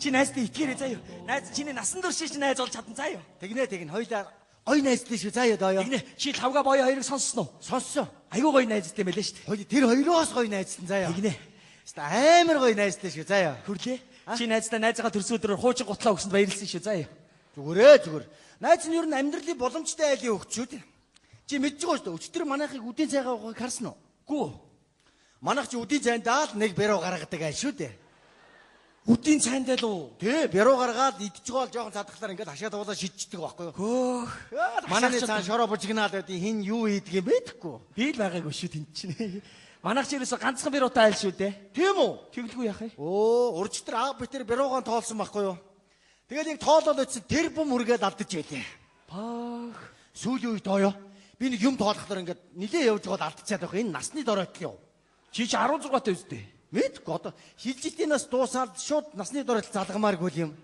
Чи найздаа итгээрэй заяа. Найз чиний насан туршийн чи найз болж чадна заяа. Тэгнэ тэгнэ хоёлаа гоё найзтай шүү заяа доо. Тэгнэ чи лавга боёо хоёрыг сонссон уу? Сонссон. Айгүй гоё найзтай мэлээ шүү дээ. Хоёул тэр хоёроос гоё найзтан заяа. Тэгнэ. Хаста амар гоё найзтай шүү заяа. Хүрлээ. Чи найздаа найзгаа төрсөн өдрөөр хуучин гутлаа өгсөнд баярлсан шүү заяа. Зүгээрээ зүгээр. Найз нь ер нь амьдралын боломжтой айлын хөгчүүд. Чи мэдж байгаа шүү дээ. Өчтөр манайхыг үдийн цайгаа уухыг харсан уу? Гүү. Манайх чи үдийн цайндаа л нэг бэрүү гаргадаг айл шүү дээ. Үдийн цайндаа л уу? Тий, бэрүү гаргаад идэж байгаа л жоохон цадахлаар ингээд хашаа туулаа шидчихдэг байхгүй юу? Хөөх. Манайх чи цаан шороо бужигнаал байдیں۔ Хин юу хийдэг юм бэ гэхгүй. Би л байгаагүй шүү тэнд чинь. Манайх чи ерөөсө ганцхан бэрүүтэй айл шүү дээ. Тийм үү? Тэглгүй яах вэ? Өө, уржтар аав битэр бэрүүгаан тоолсон байхгүй юу? Тэгэл яг тоолол очсон тэр бум үргээд алдаж байлээ. Пах. Сүүлийн үед тоёо. Би нэг юм тоолохлоор ингээд нилээ явж байгаа бол алдчихад байх. Энэ насны доройтол юу? Чи чи 16 таа үстэй. Мэдгүй одоо шилжилтийн нас дуусаад шууд насны доройтол залгамааргүй юм.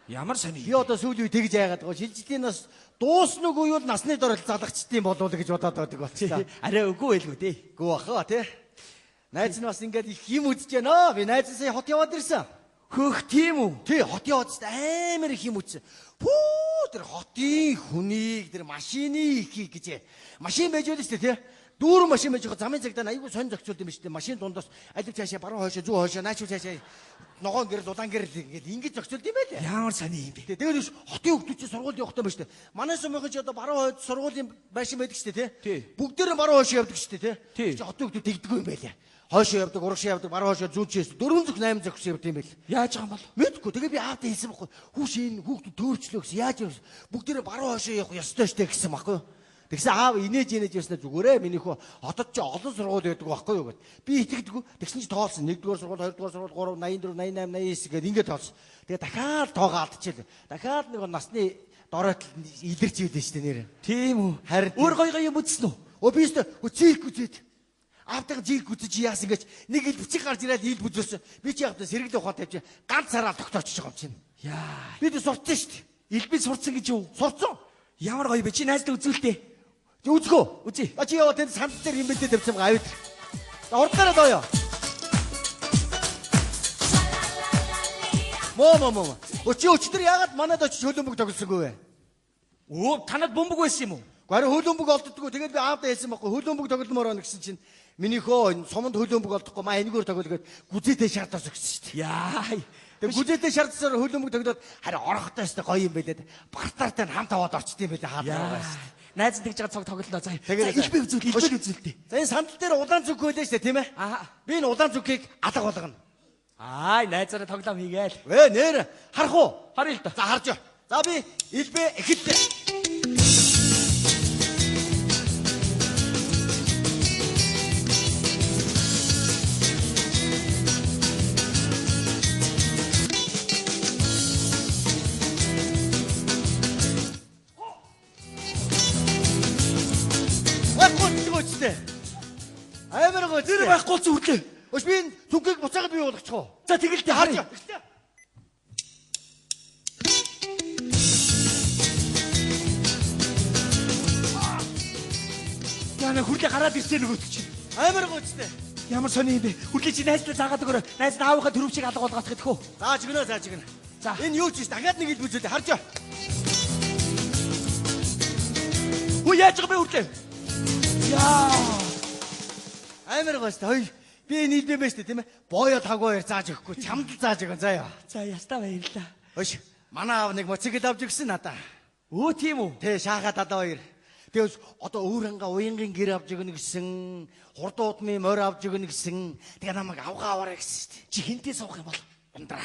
Ямар сони. Би одоо сүүлийн үе тэгж яагаад байгаа. Шилжилтийн нас дууснаагүй юу насны доройтол залгачдсан болов уу гэж бодоод байдаг болчихлоо. Арай үгүй байлгүй дээ. Гүү баха тий. Найз нь бас ингээд их юм үзэж байна. Би найз нь сая хот яваад ирсэн. Хөөх тийм үү? Тий, хот яваад амар их юм үзсэн. Пүү тэр хотын хүнийг тэр машины ихийг гэж. Машин байж байлаа шүү дээ тий. Дүүрэн машин байж байгаа замын цагдаа айгүй сонь зохицуулд юм шүү дээ. Машин дундаас алив цаашаа баруун хойшоо зүүн хойшоо наачуу цаашаа ногоон гэрэл улаан гэрэл ингээд ингэж зохицуулд юм байлаа. Ямар сони юм бэ? Тэгээд биш хотын хүүхдүүд чинь сургуульд явах юм байна шүү дээ. Манай сумынхан чи одоо баруун хойд сургуулийн байшин байдаг шүү дээ тий. Бүгдээр нь баруун хойшоо явдаг шүү дээ тий. Чи хотын хүүхдүүд тэгдэггүй юм байлаа. Хойшоо явдаг, урагшаа явдаг, баруун хойшоо зүүн чээс дөрвөн зүг 8 зөгс явд юм байл. Яаж байгаа юм бол? Мэдгүй. Тэгээ би аавдаа хэлсэн байхгүй. Хүүш энэ хүүхдүүд төөрчлөө гэсэн. Яаж явсан? Бүгдээрээ баруун хойшоо явах ёстой штэ гэсэн байхгүй юу? Тэгсэн аав инээж инээж явснаа зүгээрээ миний хөө хотод чи олон сургууль байдаг байхгүй юу гэд. Би итгэдэггүй. Тэгсэн чи тоолсон. 1-р сургууль, 2-р сургууль, 3, 84, 88, 89 гэд ингээд тоолсон. Тэгээ дахиад тоогоо алдчихлаа. Дахиад нэг насны доройтол илэрч ийлээ штэ нэр. Тийм үү? Харин өөр гоё гоё юм үзсэн үү? Өө би өстө цирк үзээд аавтайгаа цирк үзэж яасан гэж нэг ил бичиг гарч ирээд ил бүзөөсөн. Би чи яавтаа сэргэлэн ухаан тавьж ганц сараа тогтоочж байгаа юм чинь. Яа. Би тэ сурцсан шүү дээ. Илбээ сурцсан гэж юу? Сурцсан. Ямар гоё бэ? Чи найздаа үзүүлтээ. Чи үзгөө. Үзье. А чи яваа тэнд санд дээр юм бэлдээ тавьсан байгаа авид. За урдаараа дооё. Моо моо моо. Чи өчтөр яагаад манад очиж хөлбөмбөг тоглосонгүй вэ? Өө танад бөмбөг байсан юм уу? Гэхдээ хөлбөмбөг олддоггүй. Тэгээд би аавдаа хэлсэн байхгүй хөлбөмбөг тогломоор байна гэсэн чинь миний хөө суманд хөлбөмбөг олдохгүй маа энэгээр тоглол гээд гүзээтэй шаардаас өгсөн шүү дээ. Яа. Тэгээд гүзээтэй шаардсаар хөлбөмбөг тоглоод харин орохтой өстой гоё юм байлээ. Бартаартай хамт аваад орчт юм байлээ хаад байгаа шүү дээ. Найз нь тэгж байгаа цог тоглолоо заа. За илбээ үзүүл, илбээ үзүүлтээ. За энэ сандал дээр улаан зүгх байлаа шүү дээ тийм ээ? Аа. Би энэ улаан зүгхийг алга болгоно. Аа, найзаараа тоглоом хийгээл. Вэ нэр харах уу? Харъя л да. За харж. За би илбээ эхэллээ. Амар гоё. Тэр байхгүй зүрлээ. Өш би энэ түнхийг буцаагаад бий болгочих уу? За тэгэлтэй харж. Эхлэе. Яна хүрлээ гараад ирсэн нөгөөт чинь. Амар гоё ч дээ. Ямар сони юм бэ? Хүрлээ чи найзлаа заагаад өгөөрэй. Найз нь аавынхаа төрөвчийг алга болгоох гэдэг хөө. Зааж өгнө, зааж өгнө. За. Энэ юу ч биш дахиад нэг ил бүзүүлээ. Харж. Хөө яаж байгаа бэ хүрлээ? Яа. Амар гоё шүү дээ. Хоёр би энэ илбэ байж тээ тийм ээ. Боёо тагуу хоёр зааж өгөхгүй. Чамд л зааж өгөн заяа. За ястаа баярлаа. Өш манай аав нэг моцикл авч өгсөн надаа. Өө тийм үү? Тэ шаахаа дадаа хоёр. Тэгээс одоо өөр анга уянгийн гэр авч өгнө гэсэн, хурдан удмын морь авч өгнө гэсэн. Тэгээ намайг авгаа аваарай гэсэн шүү дээ. Чи хинтээ суух юм бол? Ундраа.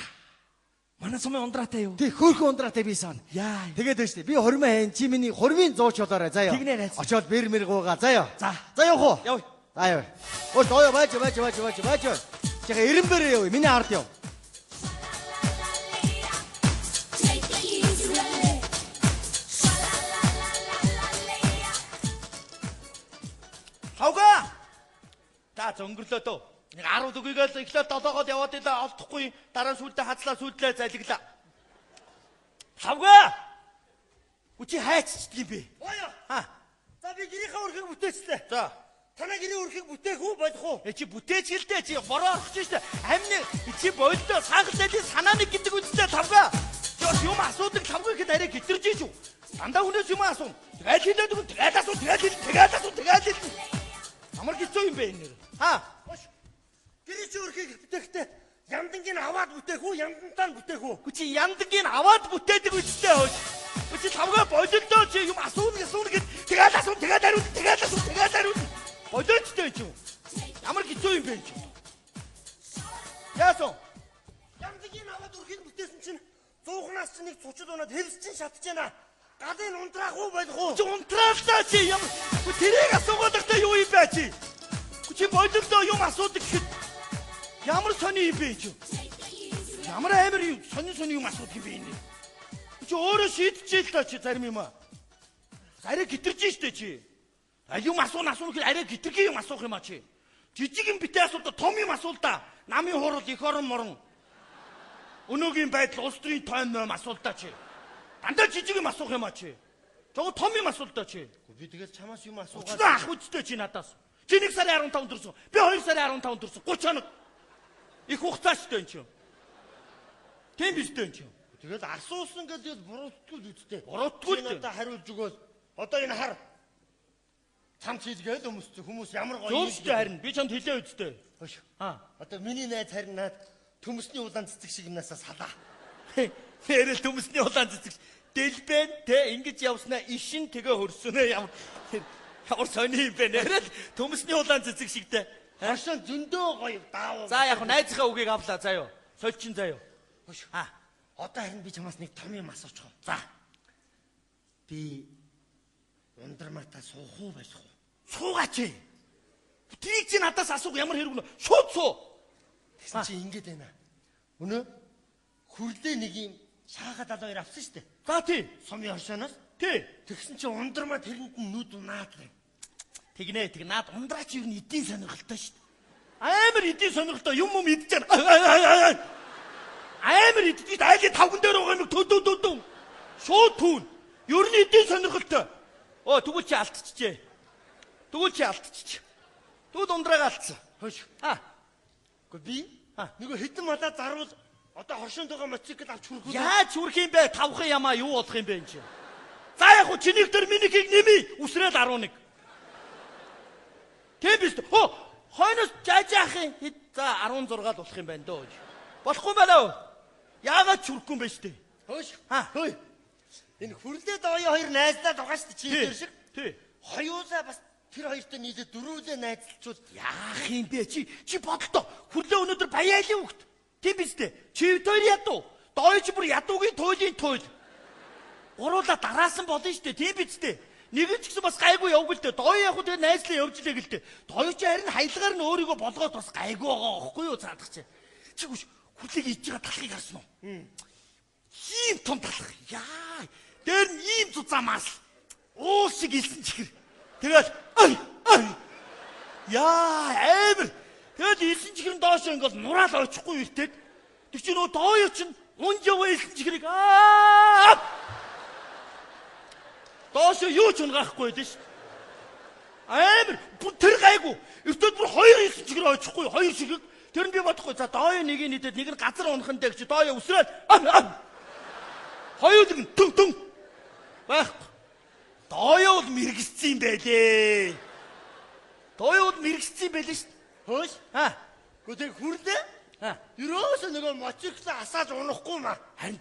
Манай сумын ундраатай юу? Тэг хөөхөн ундраатай би сан. Яа. Тэгээд байж тээ. Би хормоо хайн чи миний хормын зууч болоорой заяа. Тэгнэ найз. Очоод бэр мэр гуугаа заяа. За. За явах уу? Яв. За яв. Өө дооё байж байж байж байж байж. Чигээ эренбэрээ яв. Миний ард яв. Хавга. За зөнгөрлөө дөө. Нэг 10 үгийгээл эхлээд долоогоод яваад илаа олдохгүй дараа нь сүлдээ хацлаа сүлдлээ залгилаа. Хавга. Үчи хайцчдаг юм бэ? Боёо. Ха. За би гэрийнхээ өрхийг бүтээчлээ. За. Танаа гэрийн өрхийг бүтээх үү болох уу? Чи бүтээч гэлтэй чи бороо орох чинь штэ. Амны чи болдоо сангал зайлын санаа нэг гэдэг үстэй тавгаа. Чи бас юм асуудаг тавгүй гэхэд арай гитэрж шүү. Дандаа хүнээс юм асуун. Тэгэл хэлээд өгөн, тэгэл асуу, тэгэл хэлнэ, тэгэл асуу, тэгэл хэлнэ. Ямар хэцүү юм бэ энэ нэр? Ха. Гэрийн чи өрхийг бүтээхдээ ямдангийн аваад бүтээх үү, ямдантаа нь бүтээх үү? Үгүй чи ямдангийн аваад бүтээдэг үстэй хөөж. Чи тавгаа болдоо чи юм асууна асууна гэд тэгэл асуу, тэгэл хариул, тэгэл асуу, тэгэл хариул. Болоочтой чи юм. Ямар хэцүү юм бэ чи? Яасан? Ямдангийн аваад өрхийг бүтээсэн чинь зуухнаас чинь нэг цучид унаад хэлс чинь шатж байна. Галын унтраах уу болох уу? Чи унтраалаа чи ямар тэрийг асуугаадахтай юу юм бэ чи? Чи бололдоо юм асуудаг гэхэд ямар сони юм бэ чи? Ямар амар юм сони сони юм асуудаг юм бэ энэ? Чи өөрөө шийдчихээ л та чи зарим юм аа. Арай гитэрж штэ чи. Аль юм асууна асууна гэхэд арай гитэргийн юм асуух юм а чи. Жижиг юм битээ асуулта том юм асуулта. Намын хурал эх орон морон. Өнөөгийн байдал улс төрийн тойм ном асуулта чи. Дандаа жижиг юм асуух юм а чи. Жог том юм асуулта чи. Би тэгэл чамаас юм асуугаад. Өчнөө ах үсттэй чи надаас. Чи 1 сарын 15 төрсөн. Би 2 сарын 15 төрсөн. 30 хоног. Их хугацаа штэ энэ чи. Тийм биз дээ энэ чи. Тэгэл асуусан гэдэг буруутгүй л үсттэй. Буруутгүй л. Надад хариулж өгөөл. Одоо энэ хар чамд хийлгээл хүмүүс ямар гоё. Зөв штэ харин би чамд хэлээ үсттэй. Хөөш. Аа. Одоо миний найз харин наад төмөсний улаан цэцэг шиг юмнасаа салаа. Нэрэл төмөсний улаан цэцэг. Дэлбэн тэ ингэж явснаа ишин тэгээ хөрсөнөө ямар ямар сони юм бэ нэрэл төмөсний улаан цэцэг шигтэй. Хоршоо зөндөө гоё даав. За яг найзынхаа үгийг авлаа заяо. Сольчин заяо. Хөөш. Аа. Одоо харин би чамаас нэг том юм асуучих. За. Би ундрмартаа суух уу байх уу? Суугаач. Тэрийг чи надаас асуух ямар хэрэг вэ? Шууд суу. Тэгсэн чи ингэж байна. Өнөө хүрлээ нэг юм шаага 72 авсан шүү дээ. За тий. Сумын хоршооноос. Тий. Тэгсэн чи ундрмаа тэрэнд нь нүд унаад байна. Тэгнэ тэг наад ундраач ер нь эдийн сонирхолтой шүү дээ. Амар эдийн сонирхолтой юм юм идэж байгаа. Амар иддэг айлын тавган дээр байгаа юм тө тө тө тө. Шууд түүн. Ер нь эдийн сонирхолтой. Оо тэгвэл чи алдчихжээ. Тэгвэл чи алдчих. Тэгвэл ундраагаа алдсан. Хөөш. Аа. Гэхдээ би нөгөө хэдэн малаа зарвал одоо хоршоонд байгаа мотоцикл авч хүрэх үү? Яаж хүрэх юм бэ? Тавхан ямаа юу болох юм бэ энэ чи? За яг хуу чинийх төр минийхийг нэмий. Үсрээл 11. Тийм биз дээ. Хөө хойноос жаажаах юм. За 16 л болох юм байна дөө. Болохгүй байна уу? Яагаад ч хүрхгүй юм бэ штэ? Хөөш. Аа. Хөөе. Энэ хүрлээ дооё хоёр найздаа байгаа штэ чи тэр шиг. Тий. Хоёулаа бас тэр хоёртой нийлээд дөрвөлээ найзалчвал яах юм бэ чи? Чи бодлоо. Хүрлээ өнөөдөр баяалын хүүхд. Тийм биз дээ. Чи хоёр ядуу. Дооё чи бүр ядуугийн туйлын туйл. Гуруула дараасан болно штэ. Тийм биз дээ. Нэг нь ч гэсэн бас гайгүй явг л дээ. Дооё яг хөө тэгээ найзлаа явж лээ гэлтэй. Дооё чи харин хаялгаар нь өөрийгөө болгоод бас гайгүй байгаа аахгүй юу цаадах чи. Чи хүш хүрлийг хийж байгаа талхыг харсан уу? Ийм том талх. Яа. Дээр нь ийм зузаамаас уул шиг илсэн чихэр. Тэгэл ай ай. Яа, амар. Тэгэл илсэн чихэр нь доош ингээл нураал очихгүй иртэд. Тэр чинь нөө дооё чинь унж яваа илсэн чихрийг аа. Доош юу ч унгаахгүй дээ шүү. Амар бүр тэр гайгүй. Эртээд бүр хоёр илсэн чихэр очихгүй, хоёр ширхэг. Тэр нь би бодохгүй. За дооё нэгийг нийтэд нэг нь газар унах нь дээ гэж дооё үсрээл. Хоёулыг нь түн түн байхгүй. Дооё бол мэрэгссэн юм байлээ. Дооё бол мэрэгссэн юм байлээ шүү. Хөөш. Аа. Гэхдээ тэг хүрлээ. Аа. Ерөөсөө нөгөө мотоцикл асааж унахгүй маа. Харин